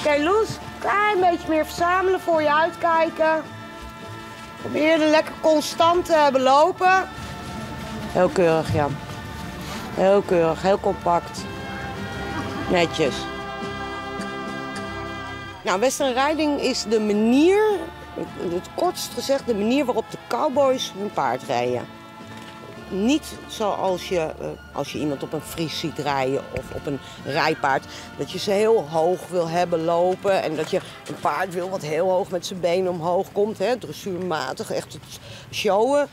Oké, Loes, klein beetje meer verzamelen, voor je uitkijken. Probeer er lekker constant te hebben lopen. Heel keurig, ja. Heel keurig, heel compact. Netjes. Nou, Western Riding is de manier, het kortst gezegd, de manier waarop de cowboys hun paard rijden. Niet zoals je, als je iemand op een fries ziet rijden of op een rijpaard. Dat je ze heel hoog wil hebben lopen en dat je een paard wil wat heel hoog met zijn benen omhoog komt. Hè, dressuurmatig, echt het showen.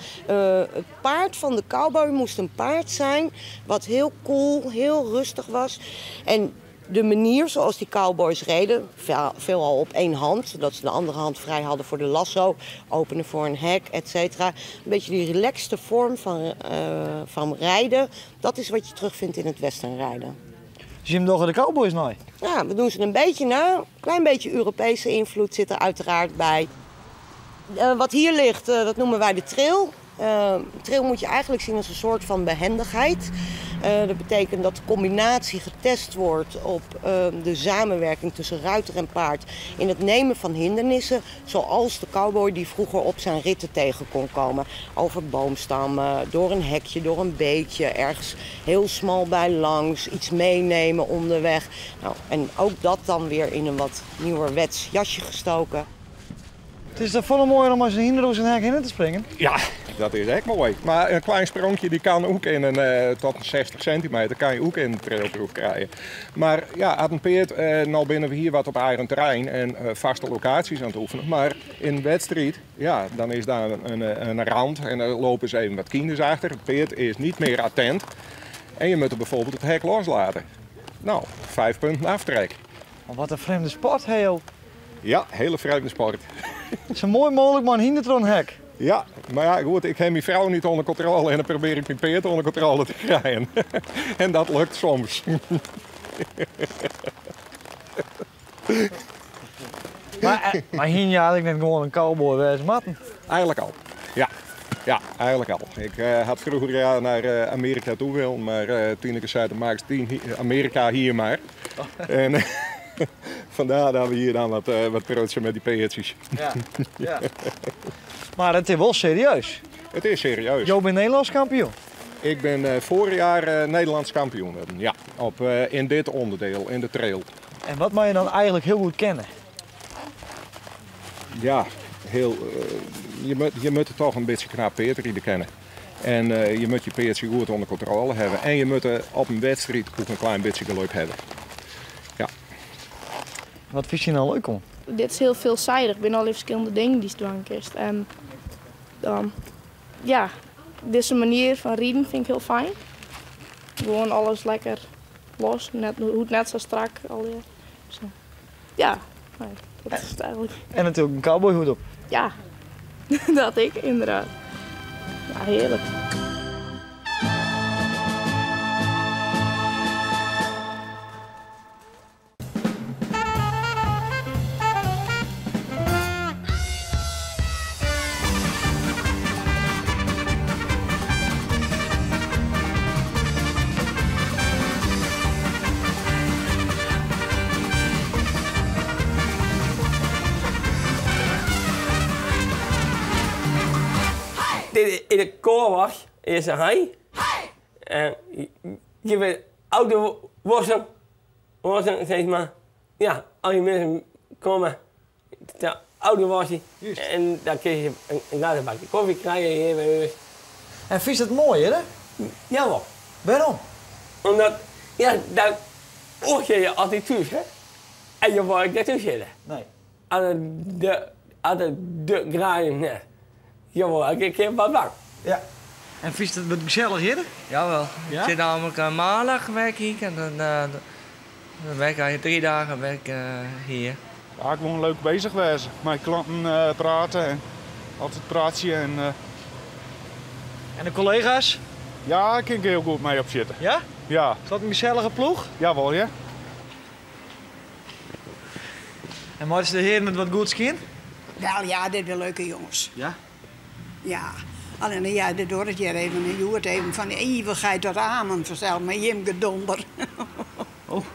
Het paard van de cowboy moest een paard zijn wat heel koel, heel rustig was. En de manier zoals die cowboys reden, veelal op één hand, zodat ze de andere hand vrij hadden voor de lasso, openen voor een hek, et cetera. Een beetje die relaxte vorm van rijden, dat is wat je terugvindt in het westernrijden. Dus je hebt de cowboys nou? Ja, we doen ze een beetje na. Een klein beetje Europese invloed zit er uiteraard bij. Wat hier ligt, dat noemen wij de trail. Trail moet je eigenlijk zien als een soort van behendigheid. Dat betekent dat de combinatie getest wordt op de samenwerking tussen ruiter en paard in het nemen van hindernissen, zoals de cowboy die vroeger op zijn ritten tegen kon komen. Over boomstammen, door een hekje, door een beekje, ergens heel smal bij langs, iets meenemen onderweg. Nou, en ook dat dan weer in een wat nieuwerwets jasje gestoken. Het is toch volle mooier om als een hinder door zijn hek heen te springen? Ja, dat is echt mooi. Maar een klein sprongje die kan ook in een, tot een 60 centimeter kan je ook in een trailproef krijgen. Maar ja, als een peert, nou binnen we hier wat op eigen terrein en vaste locaties aan het oefenen. Maar in wedstrijd, ja, dan is daar een rand en dan lopen ze even wat kinders achter. Het peert is niet meer attent en je moet er bijvoorbeeld het hek loslaten. Nou, 5 punten aftrek. Maar wat een vreemde sport, hè joh. Ja, hele vreemde sport. Zo mooi mogelijk maar een hindertronhek. Ja, maar ja, goed, ik heb mijn vrouw niet onder controle en dan probeer ik mijn peert onder controle te krijgen. En dat lukt soms. Maar hier had ik net gewoon een cowboy wezen matten. Eigenlijk al, ja. Ja, eigenlijk al. Ik had vroeger ja, naar Amerika toe willen, maar Tineke zei, dan maak ik Amerika hier maar. En, vandaar dat we hier dan wat prutsen met die peertjes. Ja, ja. Maar het is wel serieus. Het is serieus. Jij bent Nederlands kampioen? Ik ben vorig jaar Nederlands kampioen. Ja, in dit onderdeel, in de trail. En wat moet je dan eigenlijk heel goed kennen? Ja, je moet het toch een beetje knap peertrijden kennen. En je moet je peertje goed onder controle hebben. En je moet op een wedstrijd ook een klein beetje geluk hebben. Ja. Wat vind je nou leuk om? Dit is heel veelzijdig. Binnen allerlei verschillende dingen die ze doen kist. En dan, ja, deze manier van rijden vind ik heel fijn. Gewoon alles lekker los, net, hoe het net zo strak alweer. Zo. Ja, nee, dat is het eigenlijk. En natuurlijk een cowboyhoed op. Ja, dat ik inderdaad. Ja, heerlijk. Dit in de koorwacht is een hij. En je bent oude worsten, zeg maar. Ja, al die mensen komen de oude worsten. En dan kun je een glazen bakje koffie krijgen hier bij ons. En vind je dat mooi, hè? Jawel. Waarom? Omdat, ja, daar hoor je je altijd thuis, hè? En je wordt niet thuis zitten. Nee. Altijd de graaien, nee. Jawel, ik heb wat bang. Ja. En vind je het wat gezellig hier? Jawel. Ja? Ik zit namelijk maandag werk ik en dan werk ik 3 dagen werk, hier. Ja, ik wil leuk bezig wezen. Met klanten praten en altijd praatje. En de collega's? Ja, ik kan er heel goed mee op zitten. Ja? Ja. Is dat een gezellige ploeg? Jawel, ja. En wat is de heer met wat goed skin? Wel ja, dit zijn leuke jongens. Ja? Ja. Alleen ja, dit hoort het hier even, je hoort even van de eeuwigheid tot amen, vertel me, Jim gedonder. Oh.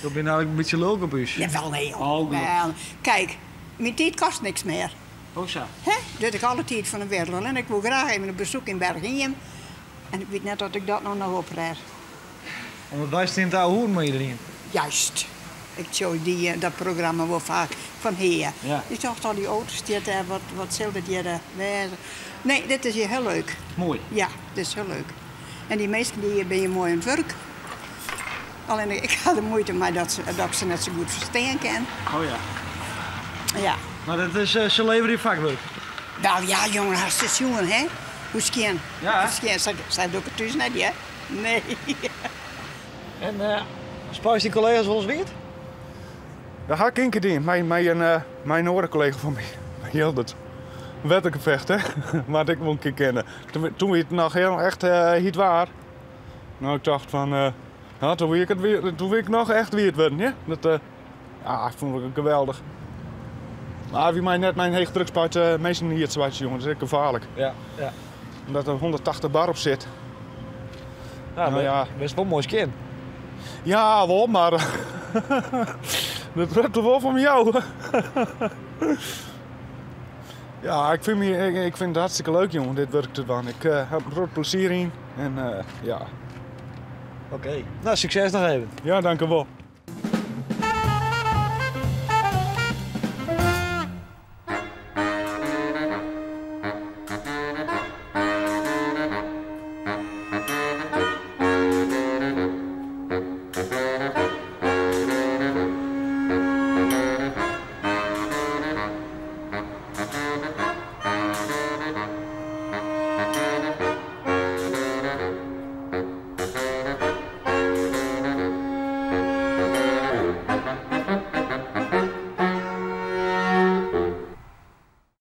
Jo binne eigentlik in bytsje lulk op ús. Jawel, nee, joh. Oh, gelokkich. Wel, kijk, myn tiid kost niks mear. Oh sa. Hè? Dat ik alle tiid fan de wereld. En ik wol graach even op bezoek yn Bergiem. En ik wit net oft ik dat no noch oprêd. Omdat wy stean te ouwehoeren mei iederien. Juist. Ik sjoch dy, dat programma wol faak fan hea. Ja. Ik tocht al dy auto's stiet dêr, wat, wat sil dit hjir wêze? Nee, dit is hjir hiel leuk. Moai. Ja, dit is hiel leuk. En dy minsken dy binne hjir moai oan it wurk. Allinne ik ha der muoite mei dat, se, dat ik se net sa goed ferstean kin. Oh ja. Ja. Mar dat is, se leverje fakwurk. Wel ja, jongen, hast it sjoen, hè? Hoe skjin. Ja. Hoe skjin. Sa, sa doch ik it thús net, hear. Nee. En uh, spuist dyn kollega's wolris wiet? Dat ha ik ien kear dien, mei, mei, in, uh, mei in oare kollega fan my. Jildert. Wettergefecht, hè? Wat ik wol in kear kenne. Toen, toen wie it noch hiel echt uh, hyt waar. Nou, ik tocht fan, uh, nou, toen wie ik, it, toen wie ik noch echt wiet wurden, ja? Dat, uh, ja, fûn ik geweldich. Mar wie my net mei in hegedrukspuit uh, minsken hier te spuitsjen, jongen. Dat is ek gefaarlik. Ja, ja. Omdat der 180 bar op sit. Ja, Nou ja. Best wol moai skjin. Ja, wol, mar dat wurdt der wol fan jou. ja, ik fyn, my, ik, ik fyn it hartstikke leuk, jongen, dit wurk te dwaan. Ik uh, ha der in protte plezier yn. En uh, ja. Oké. Nou, sukses noch even. Ja, dank u wol.